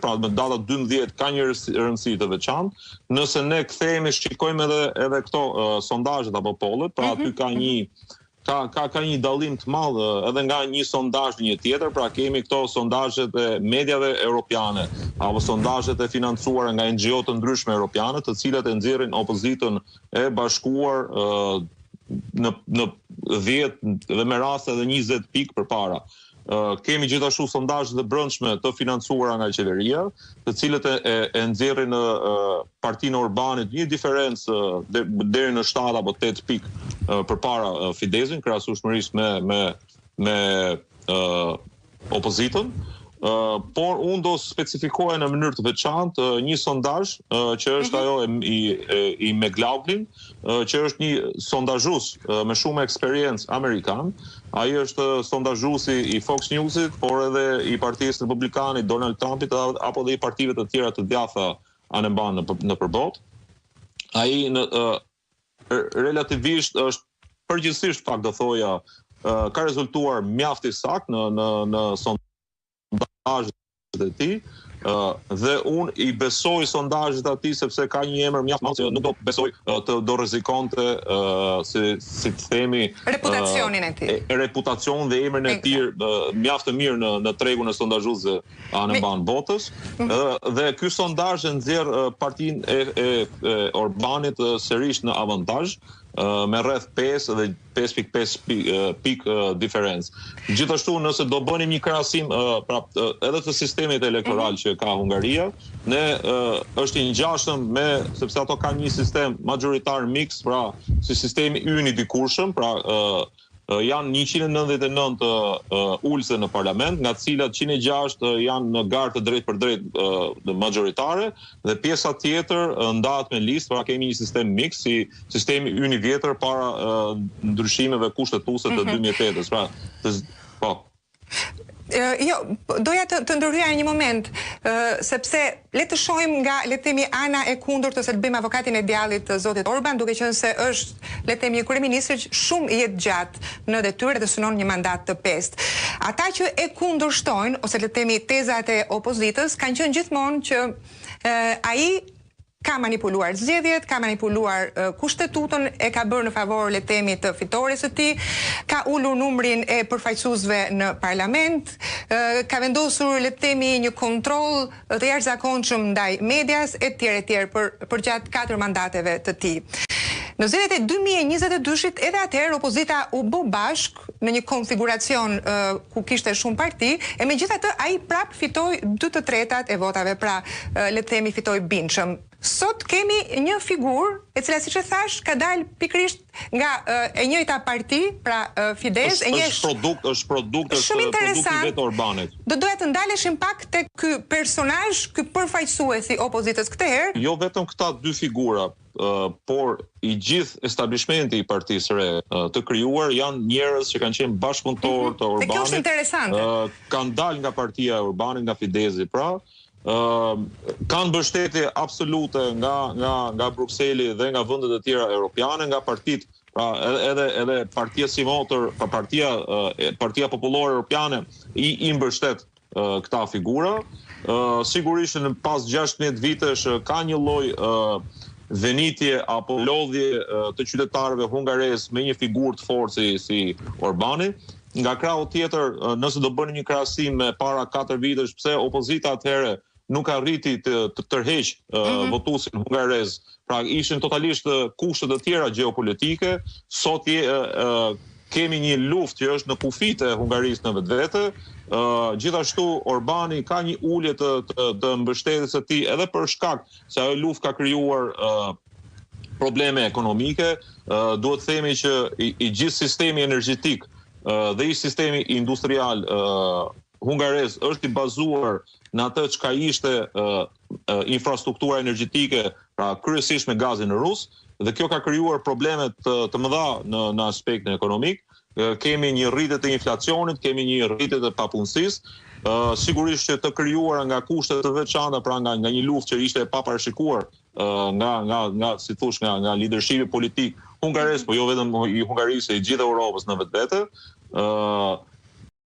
Pra me data 12 ka një rëndësi të veçantë. Nëse ne kthehemi shikojmë edhe edhe këto uh, sondazhet apo pollet, pra aty ka një ka ka ka një dallim të madh edhe nga një sondazh në një tjetër, pra kemi këto sondazhet e mediave europiane apo sondazhet e financuara nga NGO të ndryshme europiane, të cilat e nxjerrin opozitën e bashkuar në në 10 dhe me raste edhe 20 pikë përpara. Kemi gjithashtu sondazhe të brendshme të financuara nga qeveria, të cilët e, e, e nxjerrin në partinë e Orbanit një diferencë deri në 7 apo 8 pikë përpara Fideszin, krahasueshmërisht me me me opozitën. Uh, por unë do specifikoja në mënyrë të veçantë uh, një sondazh uh, që është mm -hmm. ajo e, i, e, i McLaughlin, uh, që është një sondazhues uh, me shumë eksperiencë amerikan. Ai është sondazhuesi i Fox Newsit, por edhe i Partisë Republikane, i Donald Trumpit apo dhe i partive të tjera të djathta anembanë në nëpër botë. Ai në uh, relativisht është përgjithsisht fakt do thoja ka rezultuar mjaft i saktë në në në sondazhet e tij dhe unë i besoj sondazhit atij sepse ka një emër mjaft madh që nuk do besoj të do rrezikonte si si të themi reputacionin e tij. Reputacion dhe emrin e tij mjaft të mirë në në tregun e sondazhuesve anembanë botës mhm. dhe ky sondazh e nxjerr partinë e, e, e Orbanit sërish në avantazh me rreth 5 dhe 5.5 pikë diferencë. Gjithashtu nëse do bënim një krahasim pra edhe të sistemit elektoral mm -hmm. që ka Hungaria, ne është i ngjashëm me sepse ato kanë një sistem majoritar mix, pra si sistemi ynë i dikurshëm, pra Janë 199 ulëse në parlament, nga të cilat 106 janë në garë të drejtpërdrejtë majoritare dhe pjesa tjetër ndahet me listë, pra kemi një sistem mix si sistemi ynë i vjetër para ndryshimeve kushtetuese të 2008-ës. Pra, të, po. Jo, doja të, të ndërhyja një moment, sepse le të shohim nga, le të themi, ana e kundërt ose të bëjmë avokatin e djallit të zotit Orban, duke qenë se është, le të themi, një kryeministër shumë jetëgjatë në detyrë dhe synon një mandat të pestë. Ata që e kundërshtojnë, ose le të themi tezat e opozitës, kanë qenë gjithmonë që ai ka manipuluar zgjedhjet, ka manipuluar kushtetutën, e ka bërë në favor, le të themi, të fitores së tij, ka ulur numrin e përfaqësuesve në parlament, ka vendosur, le të themi, një kontroll të jashtëzakonshëm ndaj medias etj etj për përgjatë katër mandateve të tij. Në zgjedhjet e 2022-shit edhe atëherë opozita u bë bashkë në një konfiguracion ku kishte shumë parti, e megjithatë ai prapë fitoi dy të tretat e votave, pra le të themi fitoi bindshëm. Sot kemi një figurë, e cila siç e thashë ka dalë pikërisht nga e njëjta parti, pra Fidesz, e një është produkt, është produkt, është shumë interesant. I vetë Orbanit. Do doja të ndaleshim pak tek ky personazh, ky përfaqësues i opozitës këtë herë. Jo vetëm këta dy figura, por i gjithë establishmenti i partisë së re të krijuar janë njerëz që kanë qenë bashkëpunëtorë të Orbanit. Dhe kjo është interesante. Kanë dalë nga partia e Orbanit, nga Fidezi, pra, kanë mbështetje absolute nga nga nga Brukseli dhe nga vendet e tjera europiane, nga partitë, pra edhe edhe edhe partia simotër, pra partia Partia Popullore Europiane i i mbështet këta figura. Sigurisht në pas 16 vitesh ka një lloj venitje apo lodhje të qytetarëve hungarezë me një figurë të fortë si, si Orbani. Nga krahu tjetër, nëse do bëni një krahasim me para 4 vitesh, pse opozita atëherë nuk arriti të, të tërheqë mm -hmm. votuesin hungarez. Pra ishin totalisht kushte të tjera gjeopolitike. Sot je, kemi një luftë që është në kufijtë e Hungarisë në vetvete. Ë gjithashtu Orbani ka një ulje të të, të mbështetjes së tij edhe për shkak se ajo luftë ka krijuar ë probleme ekonomike. Ë duhet të themi që i, i gjithë sistemi energjetik ë dhe i sistemi industrial ë hungarez është i bazuar në atë çka ishte ë infrastruktura energjetike, pra kryesisht me gazin rus, dhe kjo ka krijuar probleme të, të mëdha në në aspektin ekonomik. Kemi një rritje të inflacionit, kemi një rritje të papunësisë, ë sigurisht që të krijuara nga kushte të veçanta, pra nga nga një luftë që ishte e paparashikuar nga nga nga si thosh nga nga leadershipi politik hungarez, po jo vetëm i Hungarisë, i gjithë Europës në vetvete. ë